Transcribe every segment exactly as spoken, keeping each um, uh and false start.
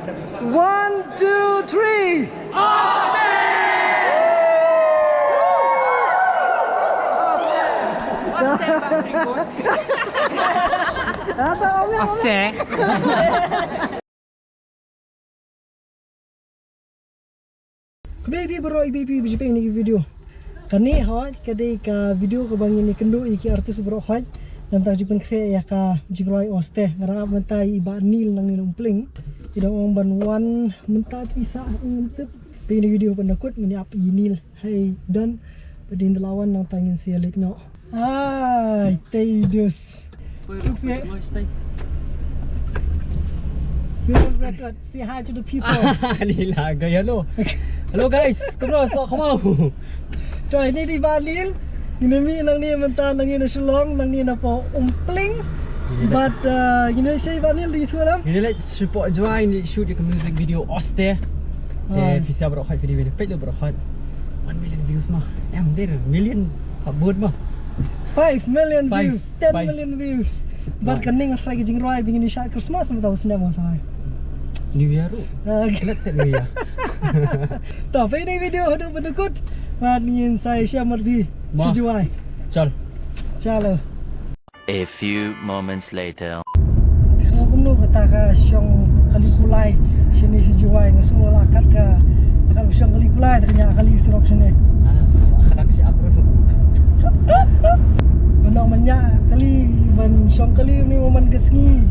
One, two, three. Aste. Khublei ïa phi baroh, ïa phi ba ju peit ïa kane ka video. Kane hoi ka dei ka video kaba ngin ïakynduh ïa ki artist baroh hoi. Namar ba ju pynkhreh ïa ka jingrwai Oste. Nga dang ap mynta ïa i Bah Neil nangne na Umpling. I dang ong ban wan mynta te sa ngam tip. Peit ïa kane ka video haduh ba kut, ngin ïa ap ïa i Neil. Hey, don. Ba dei ba la wan nangta ngin sa ïaleit noh. Ai, tei dus. Look, say, we will record. Say hi to the people. Ni la ga, hello. Hello guys, come on, so come on. To, ine i Bah Neil. Ngin ïa mih nangne mynta nangne na Shillong, nangne na poh Umpling. But, uh, ngin ïa, say, Bah Neil, do you tell them? Ngin ïa leit sha poh Jowai, ngin ïa shoot ïa ka music video Oste. Te phi sa baroh hoi, phi dei peit baroh hoi. One million views ma. Em, dei million. Ka bun ma. Five million views, ten million views. Bad kane nga tharai ka jingrwai ba ngin ïa shah Christmas mynta u snem nga tharai. New Year ruh. Ah, okay. Let's say New Year. To, peit ïa kane ka video haduh ba kut. Bad ngin sa ïashem bad phi sha Jowai. Chal. Chalo. A few moments later. So kumno kata ka shong kali kulai shane sha Jowai, nga sngew la kat ka, la kat shong kali kulai, te ka ñiah kali surok shane. Ah, surok ka dak shi ap ruh. Mynno man ñiah kali ban shong kali mynne man ka sngi.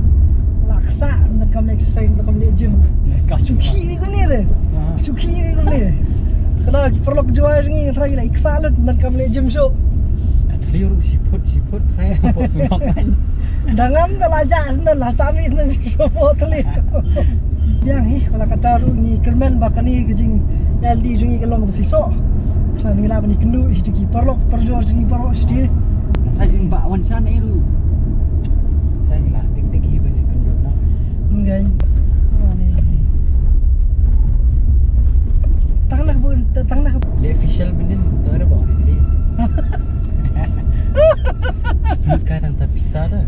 La ksah, ym donkam leh exercise, ym donkam leh gym. Shu khih kumne te. Shu khih kumne. Kata ki paralok Jowai jong ngi nga tharai ki la ksah lut, ym donkam leh gym shuh. Ka thli ruh shi phut, shi phut, hai, hapoh surok. Da ngam da la jah shen, la sah mih shen, shu poh thli. Biang hi, kala kata ruh ngi kyrmen ba kane ka jingïaid lynti jong ngi ka long kaba shisha. Kata ngi lah ban ïakynduh hi jong ki paralok, parajor jong ngi baroh shi te. Sa jingbawan sha ne ruh. Sa ngi lah dik dik hi ban ïakynduh noh. Ngai. Tang na ka bun, tang na ka. Le official mynnin, to re ba. Ka tang ta pisa da.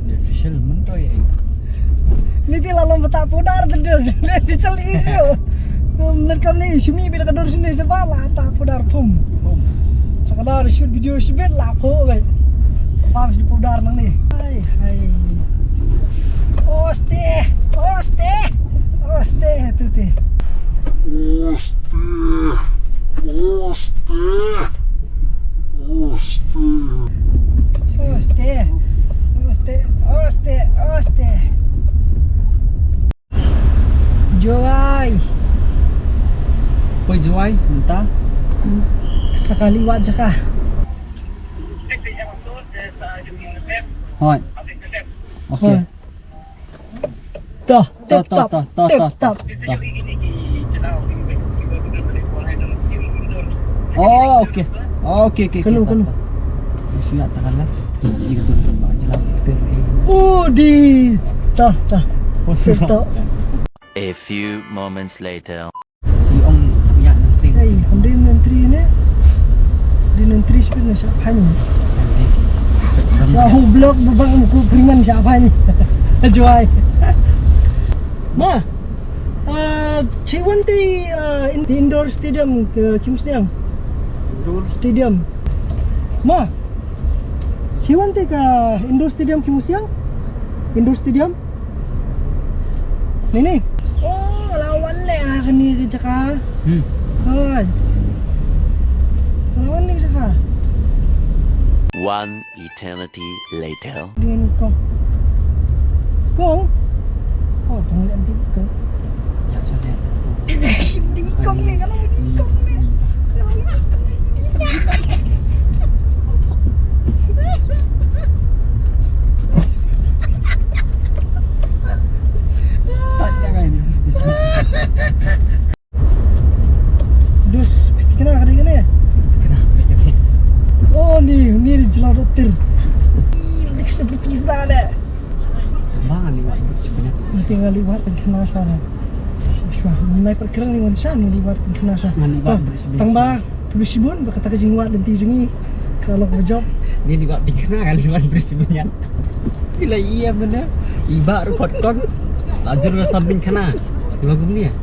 Le official mynto ye. Ni te la long bata pudar te dos. Le official issue. Mynta kam ni shu mih bad ka dur shane sha ba la ta pudar pum. Pum. Sa ka la shoot video shibit la pum. Ba shu pudar nang ni. Hai, hai. Oste, oste, oste, tu te. Oste, oste, oste. Oste, oste, oste, oste. Jowai. Poi Jowai, mynta. Sa kali wat jaka. Hoi. Okay. Hoi. Toh, tip top, tip top. Oh, okay. Oh, okay, okay, okay. Kanu, kanu. Shu ïa ta ka left. Terus ïa ka turun ba jalan. Oh, di. Toh, toh. Tip top. A few moments later. Ong ïa nang tri. Hey, kam dei nang tri ne? Dei nang tri shu na sha phan. Sha hu blok ba bang mu ku priman sha phan. Jowai. Ma. Ah, chi wan te, ah, in-, indoor stadium, ah, Kim Siang. Indoor stadium. Ma. Chi wan te ka indoor stadium Kim Siang. Indoor stadium. Ni ni. Oh, la wan le ah kani ka jaka. Hmm. Hai. La wan ni jaka. One eternity later. Ni ni kong. Kong. Oh, tong le anti kong. Ya, sorry. Di kong ni, kalau di kong ni. Kalau di kong ni. Dus, kena kena kena. Kena kena. Oh, ni, ni di jalan rotir. Ih, ni kena berpis dah deh. Bang, liwat bersebanyak. Ni tinggal liwat dan kena sana. Shwa, mulai perkara ni wan sha ni liwat dan kena sana. Ngan liwat bersebanyak. Tang ba Phi shibun ba kata ka jingwad lynti jong ngi ka long kaba jop. Ni liwat pynkhana ka liwat briew shu bniat. Phi la ïa mynne i Bah ruh kot kot. La jur ka sam pynkhana. Vlog ni ya.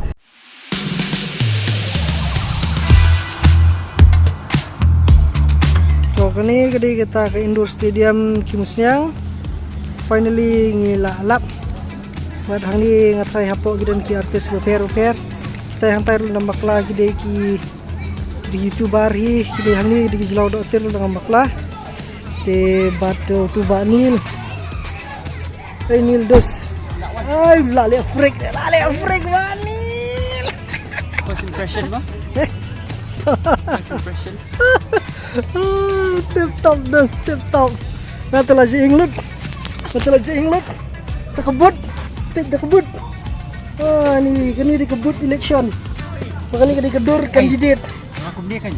To, kane ka dei kata ka indoor stadium Khimusniang. Finally ngi la lap. Bad hangne nga tharai hapoh ki don ki artist bapher bapher. Te hangtai ruh na bakla ki dei ki, ki YouTuber hi, ki dei hangne ki dei ki jyllaw dohtir ruh na bakla. Te bad, uh, utu Bah Nil. Hey Nil dos. Ai, la leh freak, la leh freak Bah Nil. First impression, Bah? First impression. Tip top dos, tip top. Nga te la jinglut. Nga te la jinglut. Te ka booth. Peit da ka booth. Ah, ni, kane dei ka booth election. Kane ka dei ka dur candidate. Nga kumne kan.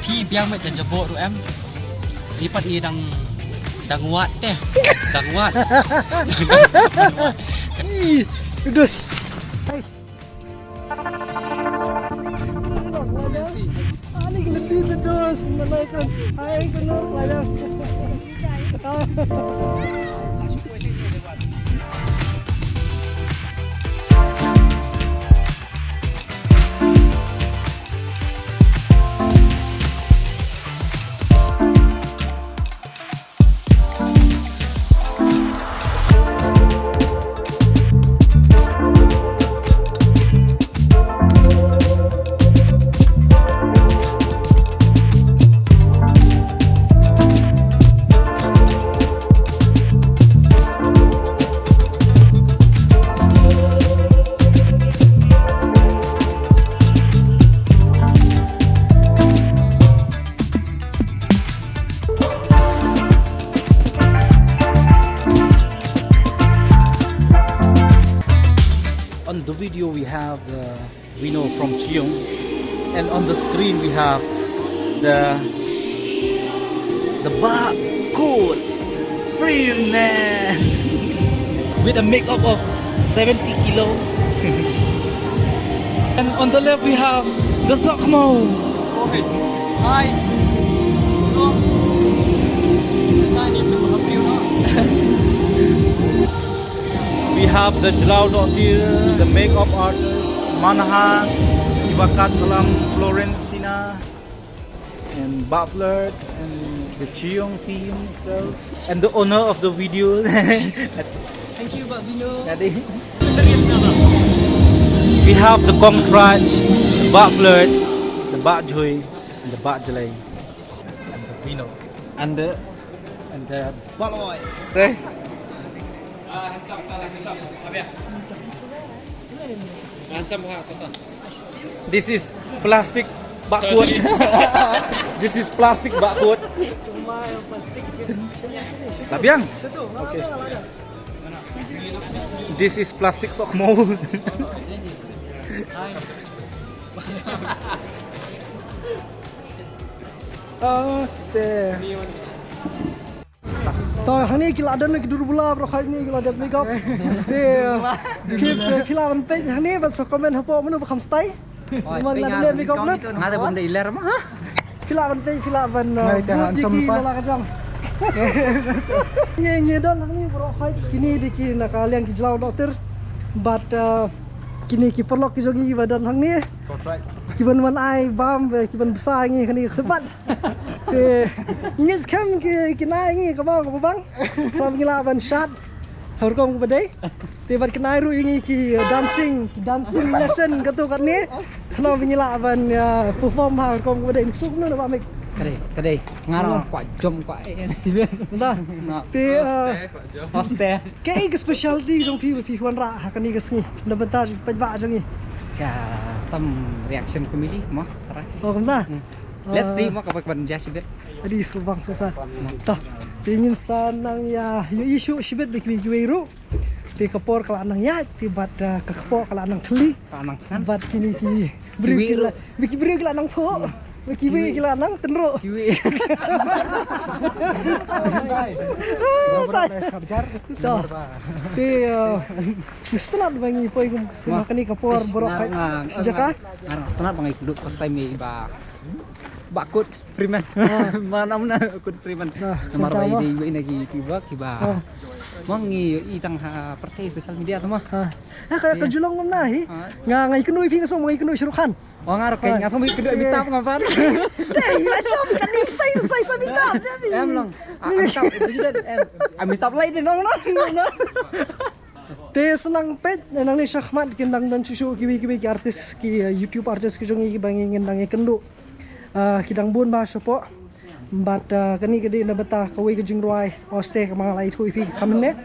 Phi biang met da jabok ruh em. Lipat i dang, dang wat te. Dang wat. Ih, dos. Hai. Ani ka lynti te dos, mana kan. Hai, kano pelajar. On the video we have the Vino from Cheong, and on the screen we have the, the Bah Kut Freeman with a makeup of seventy kilos. And on the left we have the Sokmo. Hi. We have the Jyllaw Dohtir, the makeup artist, Manha, Ivakat Salam, Florence, Tina, and Bah Flirt, and the Cheong team itself, and the owner of the video. Thank you, Bah Vino. Tadi. We have the Kong Trach, the Bah Flirt, the Bah Joy, and the Bah Jlai, and the Vino, and the, and the Bah Loy. Right? Ah, handsome, handsome. Abia. Handsome ha, kata. This is plastic Bah Kut. This is plastic Bah Kut. Semua yang plastik. Labiang. Okay. This is plastic Sokmo. Aste. To, hangne ki la don ki dur bula bro, hangne ki la don makeup. Te, ki, phi lah ban peit hangne, ban sa comment hapoh mano ba kham style. Oi, man la don makeup na. Nga te bym dei iler ma, ha? Phi lah ban peit, phi lah ban, uh, vote ïa ki na la ka jong. Ngi, ngi don hangne bro, hoi, kine dei ki na ka liang ki Jyllaw Dohtir. But, uh, kine ki paralok ki jong ngi ba don hangne. Ki ban wan ai bam, ki ban bsa ngi hangne ka bat. Te, ngi skhem ki, ki nai ngi kaba, kaba bang. Kaba ngi lah ban shad. Ha rukom kaba dei. Te bad ki nai ruh ngi ki, uh, dancing, dancing lesson kato katne. Khnang ba ngi lah ban, uh, perform ha rukom kaba dei. Suk no ba mik. Ka dei, ka dei. Nga ruh kwah jump kwah. Dah. Te, uh, hoste. Kaei ka specialty jong phi ba phi wanrah ha kane ka sngi na bynta ki paidbah jong ngi? Ka some reaction comedy mo. Oh, kumta. Hmm. Let's see mo ka ban jia shibit. Adi subang sasa. To, te ngin sa nang ïa ïohi shuh shibit da kiwei kiwei ruh. Te ka por ka la nang ïaid, te bad, uh, ka kpoh ka la nang thli. Ka nang san. Bad kine ki briew ki la, ki briew ki la nang phuh. Kiwi ki la nang tynruh. Kiwi. Te, uh, ngi sngewtynnat ba ngi poi kum ha kane ka por baroh. Shi jaka. Ngi sngewtynnat ba ngi kdup first time ba. Bah Kut Freeman. Mana mana Kut Freeman. Namar ba i dei i na ki YouTuber kiba. Mo ngi i tang ha pyrthei social media tu mo. Ha ka ka julong ngam na hi. Nga ngai kenu i phi nga song ngai kenu Shah Rukh Khan. O nga rok nga song ngai kenu Amitabh nga ban. Dei la song ka ni sai sai sa Amitabh. Em long. Amitabh. Amitabh lai de nong nong. Te sngewbha peit nangne shakhmat kin dang don shisha kiwei kiwei ki artist ki YouTube artist ki jong ngi kiba ngi ngin dang ïakynduh ki dang bun ba shapoh. Bad kane ka dei na bynta kawei ka jingrwai Oste kaba nga la ïathuh ïa phi kham ne.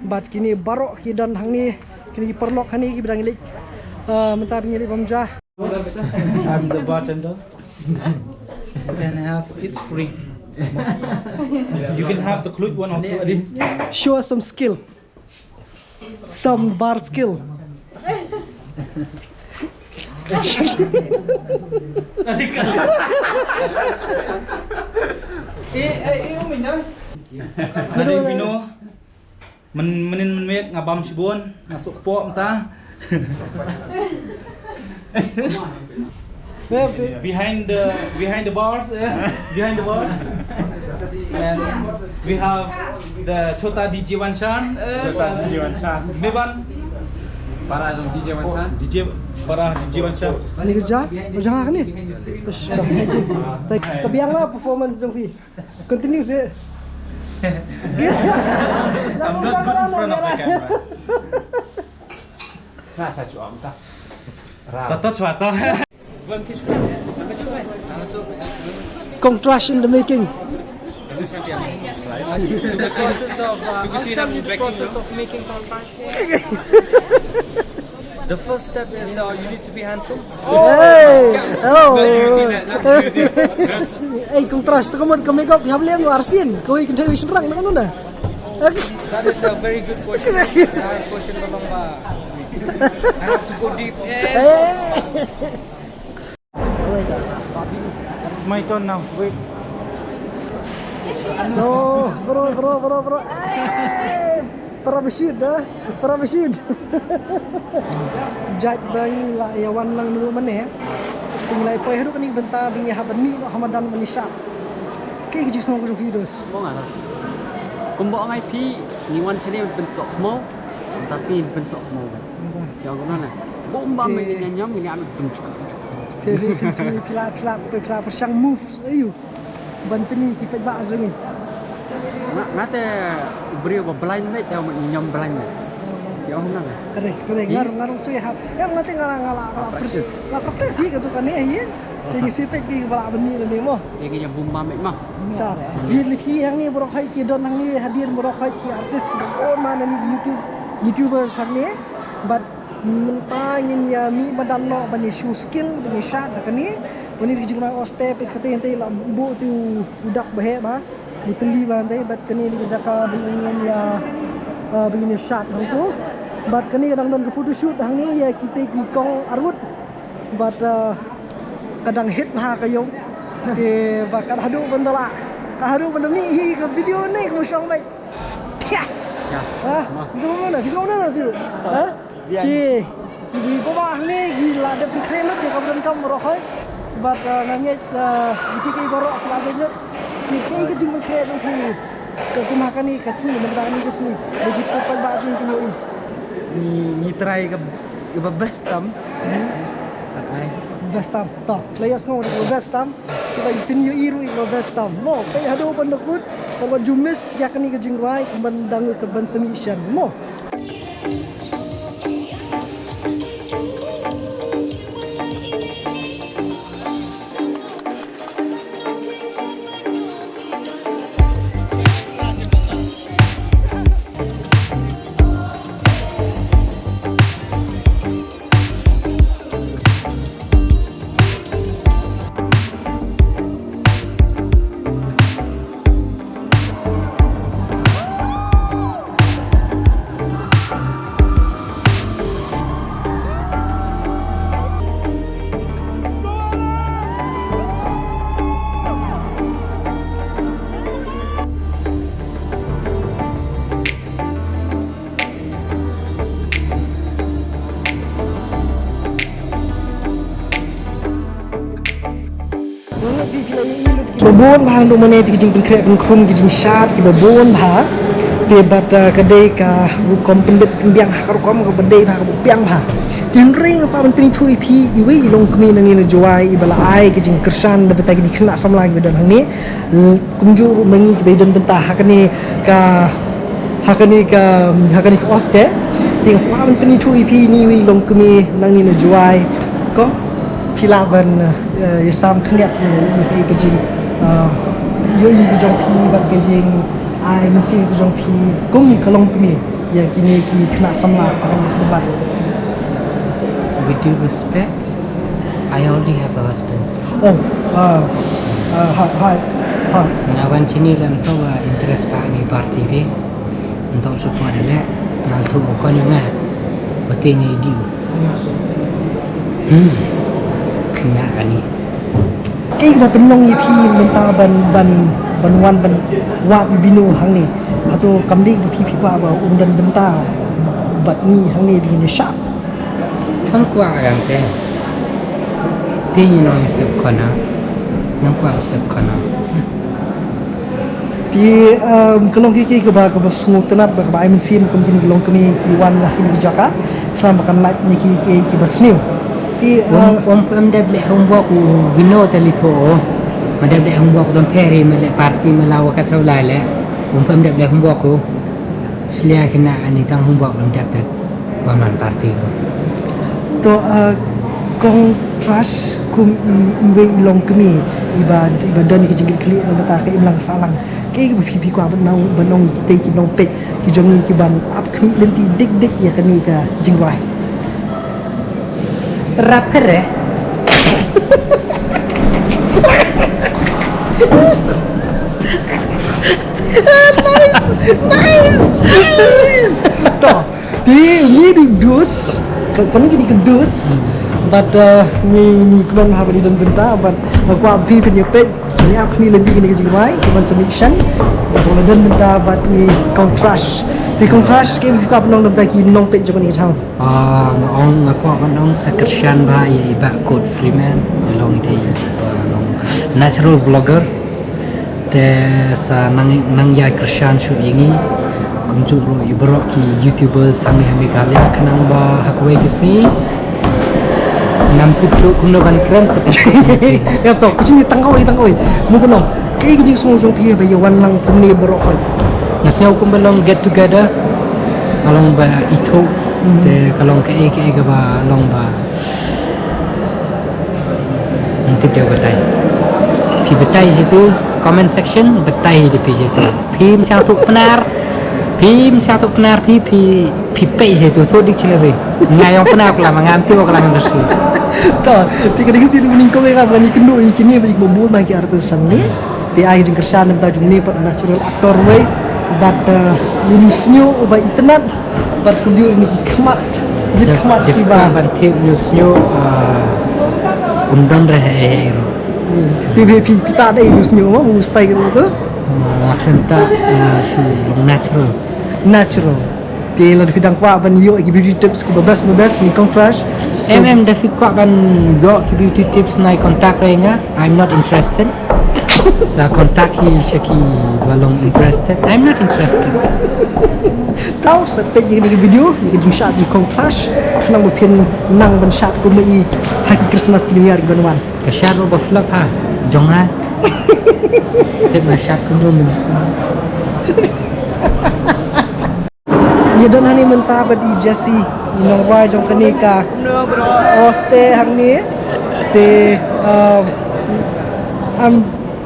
Bad kine baroh ki don hangne kine ki paralok hangne kiba dang leit mynta ba ngi leit bam ja. I'm the bartender. You can have, it's free. You can have the Klooi one also, Adi. Show us some skill. Some bar skill. Eh, eh, eh, Adi Vino. Mynnin mynmiet nga bam shibun, nga suk pok mynta. Behind the behind the bars, eh? Behind the bar. And we have the Chota D J Wanchan, eh? Chota D J Wanchan. Meban. Para D J Wanchan. D J, para D J Wanchan. Ani kerja? Kerja apa ni? Tapi yang lah performance jong phi. Continue sih. I'm not good in front of the camera. Nah, saya cuam tah. Toto cuato. Kongtrash in the making. Process of, uh, I'll tell you the process of making Kongtrash. The first step is, uh, you need to be handsome. Hey! Oh! Hey, Kongtrash, to ka mut ka makeup ïa ha Blei, arsien kawei ka dei shynrang na ka nunda. That is a very good question. That question ba long ba. I have to go deep. Hey! It's my turn now. Wait. No, bro, bro, bro, bro. Hey! Para ba shoot, ah. Para ba shoot. Jait ba ngi la ïa wan lang nuru mane. Ngi la poi haduh kane ka bynta ba ngi hap ban mih noh ha madan ban ïa shad. Kaei ka jingsngew ka jong phi, Dos? Kumba nga la. Kumba nga ïa phi ngi wan shane ban pynsoh khmaw. Mynta sngi ban pynsoh khmaw. Ïa kumno na. Kumba me ngi ñiam ngi ñiam dum chuk dum chuk. Phi phi phi phi la phi la pyrshang move. Ayu. Ban pyni ki paidbah jong ngi. Nga, nga te u briew ba blind beit te u ñiam blind beit. Ki ong nang. Kare, kare, nga ruh, nga ruh shu ïahap. Ïa nga te nga la, nga la, nga la practice. Nga practice hi katu kane hi. Te ngi shu peit kiba la ban mih lane mo. Te ngi ñiam bum bam beit mo. Ta. Hi lehse hangne baroh hi ki don hangne hadien baroh hi ki artist kiba bun ma na YouTube, YouTubers hangne. Bad mynta ngin ïa mih madan noh ban ïa show skill ban ïa shad ha kane. Kane ka jingrwai Oste peit kata hangta la buh te u dak ba heh ba. U tylli ba hangta bad kane ka jaka ba ngin ïa, ah, ba ngin ïa shad hangto. Bad kane ka dang don ka photoshoot hangne ïa kita ki kong arngut. Bad, ah, ka dang hit bha ka ïew. Te ba kat haduh ban da la, kat haduh ban da mih hi ka video ne ka shong beit. Yes. Yes. Ha? Ki sngewbha na, ki sngewbha na, Phil. Ha? Ki, ki ba bah le, ki la dep pynkhreh lut ïa ka donkam baroh hoi. Bad, uh, nga ngeit, uh, ki, ki baroh ki la dep lut. Ki, ki, ki jingpynkhreh jong ki. Ka kum ha kane ka sngi, mynta kane ka sngi. Ba ki paidbah jong ki ïohi. Ngi, ngi try ka, ka ba best tam. Hmm. Okay. Best tam. To, players ngau ka best tam. Kiba phin ïohi ruh ïa ka best tam. Mo, peit haduh ban da kut, tang wat ju miss ïa kane ka jingrwai, ban dang ka ban sa mih shen. Mo. Ba bun bha ndu mane te ki jingpynkhreh pynkhrum ki jingshad ki ba bun bha. Te bad, ah, ka dei ka rukom pynbit pynbiang ha ka rukom ka ba dei bha ka ba biang bha. Te hynrei nga kwah ban pynithuh ïa phi iwei i longkmie nangne na Jowai i ba la ai ka jingkyrshan da bynta kine ki khynnah samla ki ba don hangne. L-, kumjuh ruh ma ngi ki ba ïadon bynta ha kane ka, ha kane ka, ha kane ka hostel. Te nga kwah ban pynithuh ïa phi ine iwei i longkmie nangne na Jowai. Ko, phi lah ban, eh, ïasam khyndiat ïa, ïa ka jing, eh, ïohi ka jong phi bad ka jingai mynsiem ka jong phi kum ka longkmie ïa kine ki khynnah samla ba hap ban. With due respect, I already have a husband. Oh, ah, ah, ha, ha, ha. Nga wan shane lem to, ah, interest ba ni party bi. Ntok support le, nang tu ko ni nga. Bati ni di. Hmm. Kena ani. Kaei ba pynlong ïa phi mynta ban, ban, ban wan ban wad bino hangne. Hato kam dei ba phi phi kwah ba un don bynta bad ngi hangne ba ngin ïa shad. Tang kwah kan te. Te ngi nong sep khana. Nang kwah sep khana. Te, um, ka long kiei kiei kaba, kaba sngewtynnat bad kaba ai mynsiem kum kine ki longkmie ki wan na kine ki jaka. Khnang ba kan lait ïa kiei kiei kiba sniew. Te, um, uh, um, um dep leh homework u bino te li tho. Ma dep leh homework dom peri ma leh party ma la wa ka chaw lai leh. Um, um dep leh homework u. Slia kina ani tang homework dom dep te. Wan man party ko. To, uh, Kong Trash kum i, iwei i longkmie iba, iba don ki jingkitkhlieh na bynta ka imlang sahlang. Kaei ba phi phi kwah ban ong, ban ong ïa kita ki nongpeit ki jong ngi ki ban ap khmih lynti dik dik ïa kane ka jingrwai. Rapper eh. Nice, nice, nice. To, te ngi dei dus, ka-, kane ki dei ki dus. Bad, uh, ngi, ngi kmen ha ba dei don bynta bad nga kwah phi phin ïa peit, ngi ap khmih lynti kane ka jingrwai, ki ban submission. Bad ba don bynta bad ngi Kong Trash. Te Kong Trash kaei ba phi kwah ban ong na bynta ki nongpeit jong kane ka channel. Ah, nga ong nga kwah ban ong sa kyrshan bha ïa i Bah Kurt Freeman, i long i dei i ba long natural vlogger. Te sa nang, nang ïa kyrshan shuh ïa ngi. Kumjuh ruh ïa baroh ki YouTubers hangne ha Meghalaya khnang ba ha kawei ka sngi ngam tip shuh kumno ban kren sa. Ïa to, ka jingtang kawei, tang kawei. Mo kano, kaei ka jingsngew jong phi ba ïa wan lang kumne baroh hoi? Nga sngew kumba long get together. Ka long ba ithuh. Hmm. Te ka long kaei kaei kaba long ba Ym tip de u batai. Phi batai jitu, comment section, batai de phi jitu. Phim sngewthuh Pnar. Phim sngewthuh Pnar, phi, phi, phi pei jitu, tu dik chile phi. Nga ong Pnar kala, ma ngam tip kala ngam tip. To, te ka dei ka sien ba nyngkong nga ba ngi kynduh ïa kine ba ngi ba bun ba ki artist hangne. Te ai jingkyrshan na bynta jong une pat natural actor wei. Bad, eh, une u shñiuh uba itynnad. Bad kumjuh une ki khmat. Ki khmat kiba ban thied une u shñiuh, eh, um don re he he ro. Hmm. Phi, phi, phi, phi ta dei une u shñiuh mo, u style kitu. Hmm, nga khlem ta, eh, shu long natural. Natural. Te lada phi dang kwah ban ïoh ki beauty tips kiba best ba best, ni Kong Trash. So, em, em, da phi kwah ban ïoh ki beauty tips nai contact re nga. I'm not interested. Sa contact hi sha ki ba long interested. I'm not interested. Tau sa peit ïa kane ka video, ïa ka jingshad jong Kong Trash. Khnang ba phin nang ban shad kum i ha ki Christmas ki New Year ki ban wan. Ka shad ruh ba flop ha. Jong nga. Tip nga shad kumno mynta. Ïa don hangne mynta bad i Jesse, i nongrwai jong kane ka hostel hangne. Te, um, I'm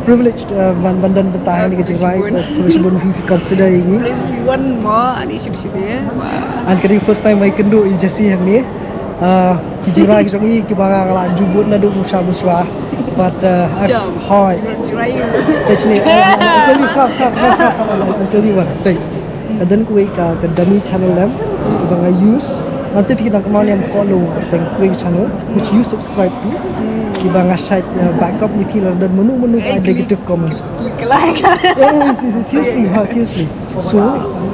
privileged, uh, ban, ban don bynta hangne ka jingrwai, te khublei shibun phi consider ïa ngi. Wan mo, ani shim shim ïa. An ka dei first time ba ïakynduh i Jesse hangne. Uh, ki jingrwai ki jong i kiba nga la ju bud naduh mynshwa mynshwa. But, uh, hoi. Te chini, uh, I told you, stop, stop, stop, stop, stop. I told you what. Te. Ka don kawei ka, ka dummy channel lem, kaba nga use. Ngan tip phi ki nang kynmaw ne em ko lo, ka don kawei ka channel which you subscribe to. Kiba nga shait, uh, backup ïa phi lada don mano mano ka negative comment. Yeah, se-, se-, seriously, ha, seriously. So,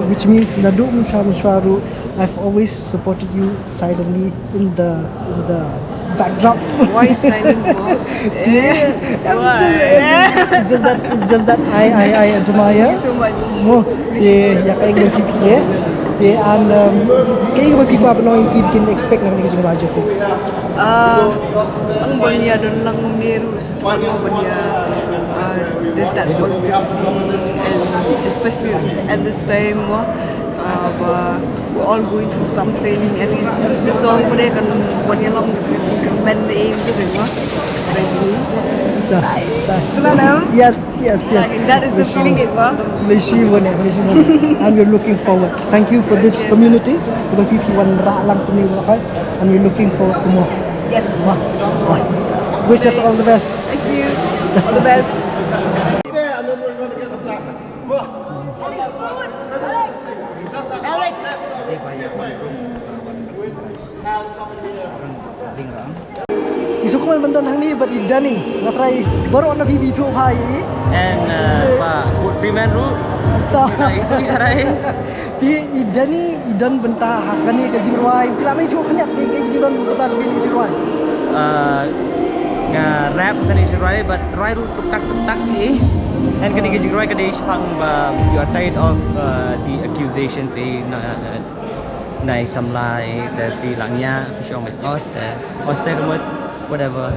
which means naduh mynshwa mynshwa ruh, I've always supported you silently in the, in the Backdrop. Why silent mo? Yeah, it's just, it's just that, it's just that I, I, I admire. So much. Mo, yeah, yeah, I agree with you. Yeah, and um, kaei kaba phi kwah ban ong, phi kin expect na kane ka jingrwai, Jesse? Ah, ang ban ïa don lang meru, ban ïa, ah, there's that positivity, and especially at this time, uh, uh, we're all going through something. At least the song pun kan ban ïa long kan men the aim to, you know. Yes, yes, yes. That is the feeling, it wa. Khublei shibun, khublei shibun. And we're looking forward. Thank you for this community. Kaba phi phi wanrah lang kumne, and we're looking forward for more. Yes. Wah, wah. Wish us all the best. Thank you. All the best. There, and then we're going to get the glass. Alex, Alex. Ngi sngewkmen ban don hangne bad i Danny, nga trai baroh na phi ba ithuh bha ïa i. And uh, ba Kurt Freeman ruh. Ta. Ita ita rai. Te i Danny i don bynta ha kane ka jingrwai. Phi lah ban ithuh khyndiat ïa ka jingdon bynta kane ka jingrwai. Uh, nga rap kane ka jingrwai, but rwai ruh tuk tak tuk tak eh. And kane ka jingrwai ka dei shaphang ba you are tired of uh, the accusations eh, na na na i samla eh, te phi lah ngiah, phi shong met os te os te ka mut whatever.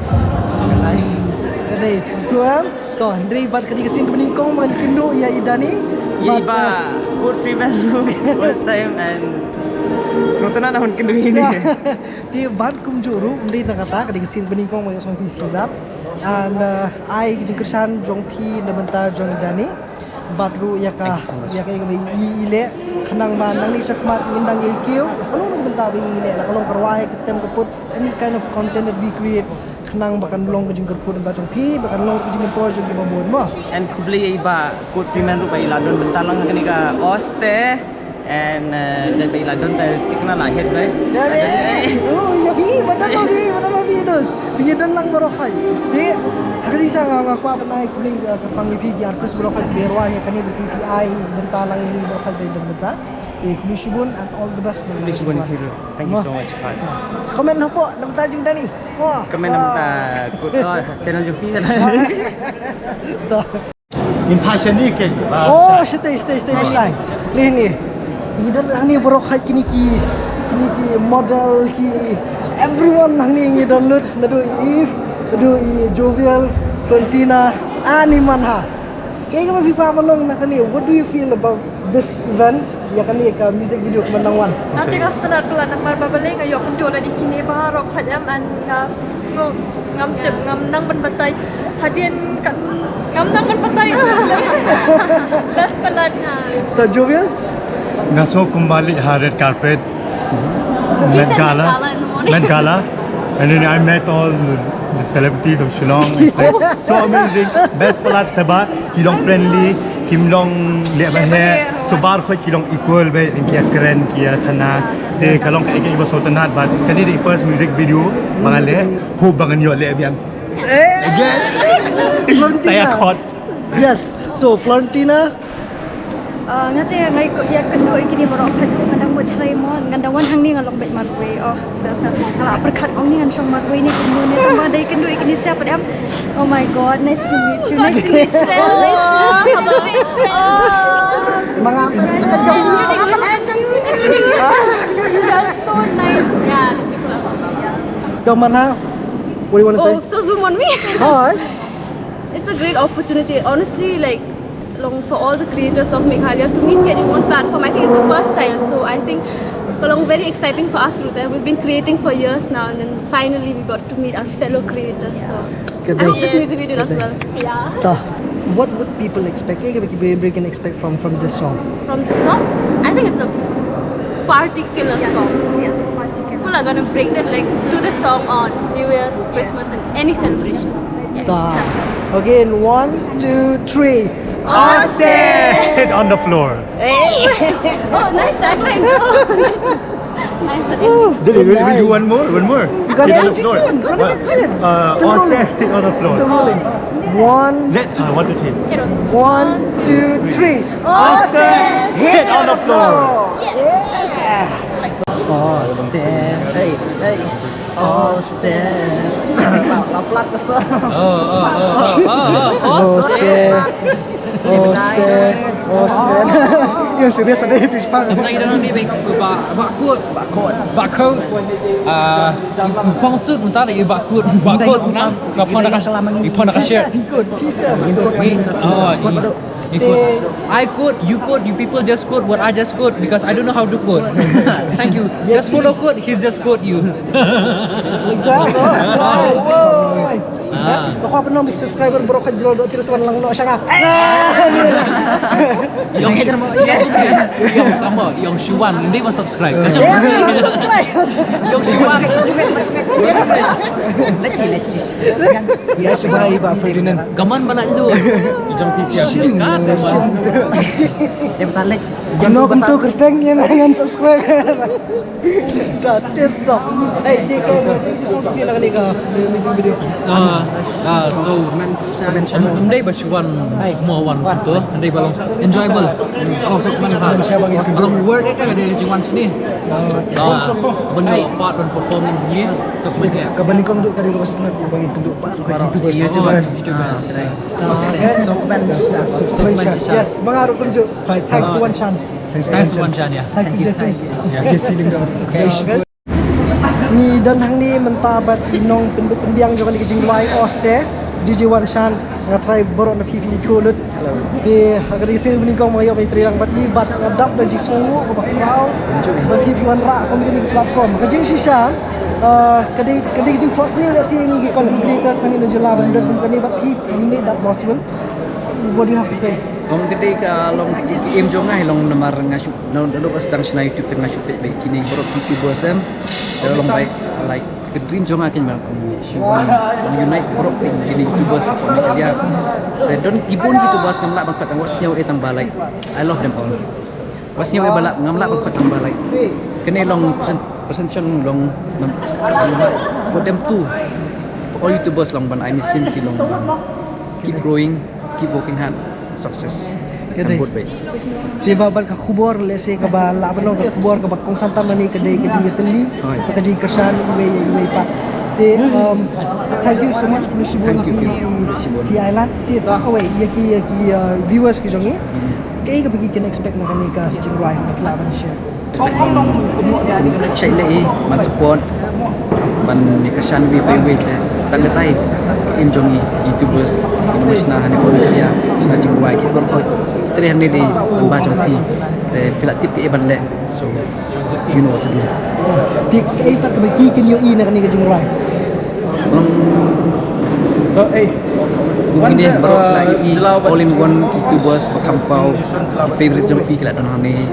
Hynrei, tuan, to, hynrei bad kane ka sien kaba nyngkong ba ngan kynduh ïa i Danny. Ïa i ba Kurt Freeman ruh first time and sngewtynnat na hun kynduh ïa ini. Te bad kumjuh ruh, hynrei na kata kane ka sien kaba nyngkong ba ïa song phi kynduh. And uh, ai ka jingkyrshan jong phi na bynta jong i Danny. Bad ruh ïa ka, ïa ka, ïa ka ba i i leh, khnang ba nangne shakhmat ngin dang ïa kiew la ka long na ka bynta ba i leh, la ka long ka rwai, ka tem ka put, any kind of content that we create, khnang ba kan long ka jingkyrkhu na bynta jong phi, ba kan long ka jingmyntoi jong kiba bun mo. And khublei ïa i ba Kurt Freeman ruh ba i la don bynta lang ha kane ka os te. And uh, jait ba i la don te thikna la het bai. Ïa dei. Oh, ïa phi, ba don ma phi, ba don ma phi dos. Phi don lang baroh hai. Te ha ka jingshisha nga kwah ban ai khublei ka pang ïa phi ki artist baroh hai, ki rwai ïa kane ba phi phi ai bynta lang ïa ngi baroh hai ba don bynta. Te khublei shibun and all the best. Khublei shibun ïa phi ruh. Thank you so much. Bye. Sa comment hapoh na bynta jong Danny. Wah. Comment na bynta Kurt, oh, channel jong phi. Ta. Ngin phai shane kein. Oh, shatei, shatei, shatei, shatei. Leh ngi. Ngi don hangne baroh hai kine ki, kine ki model ki, everyone hangne ngi don lut, naduh i Eve, naduh i Jovial, Florentina, ani man ha. Kaei kaba phi kwah ban ong na kane, what do you feel about this event? Ïa kane ka music video kaba nang wan. Nga te nga sngewtynnat palat namar ba balei nga ïoh kynduh lade kine baroh khat em, and nga sngewbha ngam tip, ngam nang ban batai. Hadien ka ngam nang ban batai. Best palat. Ta Jovial? Nga sngewbha kumba leit ha red carpet. Met Gala. Met Gala. And then I met all the celebrities of Shillong. It's like so amazing. Best palat shabar. Ki long friendly, ki long leh bha. So bar khoi ki long equal bha, ki ïa kren, ki ïa khana. Te ka long kaei kaei ba sngewtynnat bad kane dei first music video ba nga leh, hope ba ngan ïoh leh biang. Again. Saya khot. Yes. So Florentina, Ah, nga te nga ïa kynduh ïa kine baroh khat, nga dang mut tharai mo, nga dang wan hangne nga long beit marwei. Oh, da sa nga la pyrkhat ong ni ngan shong marwei ne kumno ne, tang ba dei kynduh ïa kine siap pat em. Oh my god, nice to meet you. Nice to meet you. Manga. You're so nice. Yeah, these people are awesome. Yeah. Domanha, what do you want to say? Oh, so zoom on me. Hi. It's a great opportunity. Honestly, like, long for all the creators of Meghalaya to meet here in one platform. I think it's the first time, so I think long very exciting for us, Ruth. We've been creating for years now, and then finally we got to meet our fellow creators. So I hope this music video does well. Ta, what would people expect? Kaei kaba ki briew briew kin expect from from this song? From this song, I think it's a party killer song. Yes, party killer. People are gonna break their leg to this song on New Year's, Christmas, and any celebration. Yes. Ta. Again, one, two, three. Hit on the floor. Oh, nice tagline. Oh, nice. Nice. Did we, we do one more? One more. You got Hit on any the floor. season? What is it? Uh, Still rolling. Oscar, hit on the floor. Still rolling. One. Let uh, one to three. One, two, three. Oscar, hit on the floor. Yeah. Oste. Hey, hey. Oste. La, la plat ka sto. Oh, oh, oh, oh, oh, oh, Oste. Oste. Oste. Ïa, serius, ada itu Jepang. Kita ida ni baik ba, ba kut. Ba kut. Ba kut. Ah, pang sut mentara i ba kut. Ba kut. Nang, ka pon ka, i pon ka share. Ikut, ikut. Oh, i. You quote. I quote, you quote, you people just quote what I just quote because I don't know how to quote. Thank you. Just follow quote, he's just quote you. Exactly. Nice. Ah. Ko pa nong big subscriber bro ka jelo do tiru swan lang no shanga. Yong yong sama yong shuwan hindi ba subscribe. Ka shuwan. Subscribe. Yong shuwan. Let's let's. Ya, shuwa iba Ferdinand. Kaman ba la lu. Jong P C R. Ka kaman. Dia betalek. Kuno kento kerteng ïa ngan subscribe. Dah tip top. Hey, dia kan. Ini song ni lah ni ka music video. Ah, ah, so man. Ndai ba shuwan mo wan to. Ndai ba long enjoyable. Long sok man ba. Long work ka dia jiwan sini. Ah, ban part ban perform ni. Sok man ya. Ka ban kong tu ka dia ka bas na ban kong tu. Baroh YouTubers. Yes, Bang Arif Kunju. Thanks to Wan Shan. Thanks to Wan Shan, yeah. Thanks to Jesse. Jesse Lindor. Ngi don hangne mynta bad i nongpynbit pynbiang jong kane ka jingrwai Oste, D J Wan Shan, nga trai baroh na phi phi ïathuh lut. Te ha ka dei sien bni kong ma ïoh mai trai lang bad i bad nga dap da jingsngewnguh kaba khraw. Bad phi phi wanrah kum kane ka platform. Ka jingshisha, ah, ka dei ka dei ka jingphohsniew lehse ïa ngi ki content creators na ngi na jylla ban don kum kane bad phi you made that possible. What do you have to say? Kong ka dei ka long ki ki im jong nga hi long namar nga shu na na lo bas tang shna YouTube te nga shu peit beit kine baroh ki YouTubers em. Te long bai like ka dream jong nga kin bang shu bang unite baroh ki kine YouTubers ko ni kalian. Te don ki bun YouTubers ngam lah bang pat ngot sniew e tang ba like I love them all. Pas ngi ba la ngam lah ba khot tang ba like. Kane long percent percent long for them too. For all YouTubers long ban ai mission ki long ban keep growing, keep working hard, success. Ka dei. Te ba ban ka khubor lehse kaba lah ban long ka khubor kaba kongsan tam ne ka dei ka jingïatylli ka jingkyrshan iwei iwei pat. Te um, thank you so much. Thank you. Te ba kawei ïa ki ïa ki uh, viewers ki jong ngi. Kaei kaba ki kyn expect na kane ka jingrwai na ka ban share. Shai lei ban support ban ïa ka shan wi bai wi te tang katai im jong i YouTubers ina mashna hani ko nia na jingrwai ki bor ko tre hani di ban ba jong phi te phi la tip kaei ban leh so you know what to do. Te kaei pat kaba ki kyn ïohi na kane ka jingrwai. Long. Ini baroh la i all in one YouTubers ba kham paw favorite jong phi ki la don hangne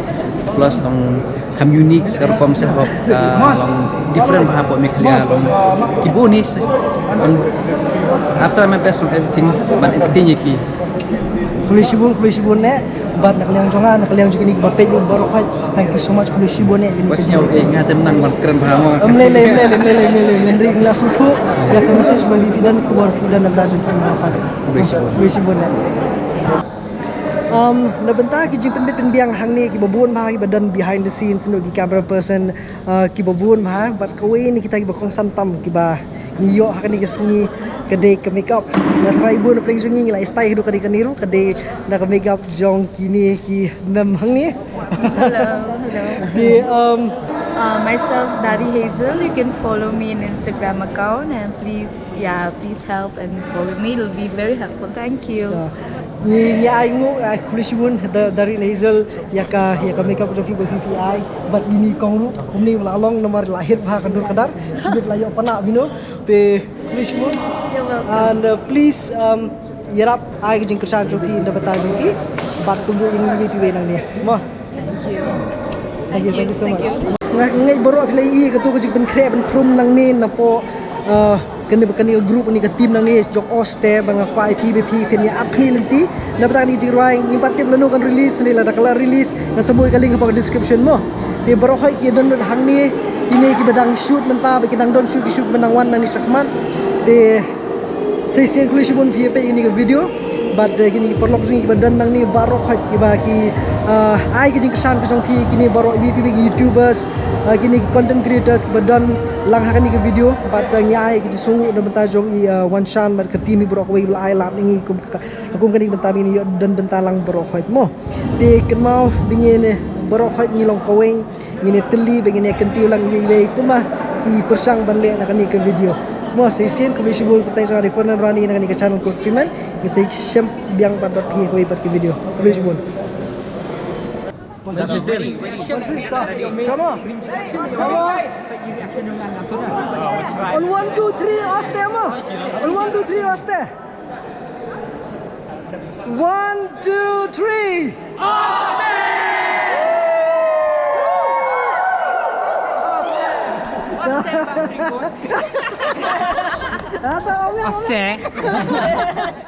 plus long kham unique ka rukom set up ka long different bha hapoh Meghalaya long ki bun hi after my best from everything ban entertain ïa ki. Khublei shibun, khublei shibun ne. Bad na ka liang jong nga, na ka liang jong kine kiba peit baroh khoit. Thank you so much, khublei shibun ne. Bas ñiaw eh nga tem nang ban kren bha mo. Mlei lei mlei lei mlei lei mlei lei. Ngi la sngewthuh ïa ka message ba phi don, khubor phi don na ka jong kine baroh khoit. Khublei shibun. Khublei shibun ne. Um, na bynta ki jingpynbit pynbiang hangne kiba bun bha kiba don behind the scenes, no, ki camera person, uh, kiba bun bha bad kawei na kita kiba kongsan tam kiba ngi ïoh ha kane ka sngi ka dei ka makeup. Nga trai bun na pdeng jong ngi ngi la istai haduh ka dei ka niru ka dei na ka makeup jong kine ki mem hangne. Hello, hello. Te um, uh, myself Dari Hazel. You can follow me in Instagram account and please, yeah, please help and follow me. It'll be very helpful. Thank you. Ngi ngi ai nguh ai khublei shibun da Dari Hazel ïa ka ïa ka makeup jong ki ba phi phi ai bad ini kong ruh kumne la long namar la hit bha ka dur ka dar. Shibit la ïoh pana bino. Te khublei shibun. You're welcome. And uh, please um, ïarap ai ka jingkyrshan jong ki da bata jong ki bad kumjuh ïa ngi phi wei nangne. Mo. Thank you. Thank you, thank you so much. Nga ngai baroh phi la i ka tu ka jingpynkhreh pynkhrum nangne napoh uh, kane ba kane ka group ne ka team nangne jong Oste ba nga kwah ïa phi ba phi phin ïa ap khmih lynti. Na bata kane ka jingrwai ngim pat tip lano kan release ne lada ka la release ngan sa buh ïa ka link hapoh ka description mo. Te baroh hoi ki don don hangne kine kiba dang shoot mynta ba ki dang don shoot ki shoot ba dang wan nangne shakhmat. Te Sa shisien khublei shibun phi ïa peit ïa kane ka video. Bad eh, kine ki paralok jong ngi kiba don nangne baroh khoit kiba ki ah, ai ka jingkyrshan ka jong phi kine baroh ïa phi ki YouTubers. Ah, kine ki content creators kiba don lang ha kane ka video, bad, ah, ngi ai ki jingsngewnguh na bynta jong i, ah, Wanshan bad ka team hi baroh kawei ba la ai lad na ngi kum ka, kum kane ka bynta ba ngin ïoh don bynta lang baroh khoit mo. Te kynmaw ba ngin, eh, baroh khoit ngi long kawei, ngin ïa tylli bad ngin ïa kyntiew lang iwei iwei kumba ki pyrshang ban leh na kane ka video. Mo, sa shisien khublei shibun, khublei shibun, Fernand Rani na kane ka channel Kurt Freeman. Ngin sa ïashem biang pat bad phi ha kawei pat ka video. Khublei shibun. On one, two, three, aste mo. On one, two, three, aste. One, two, three. Aste.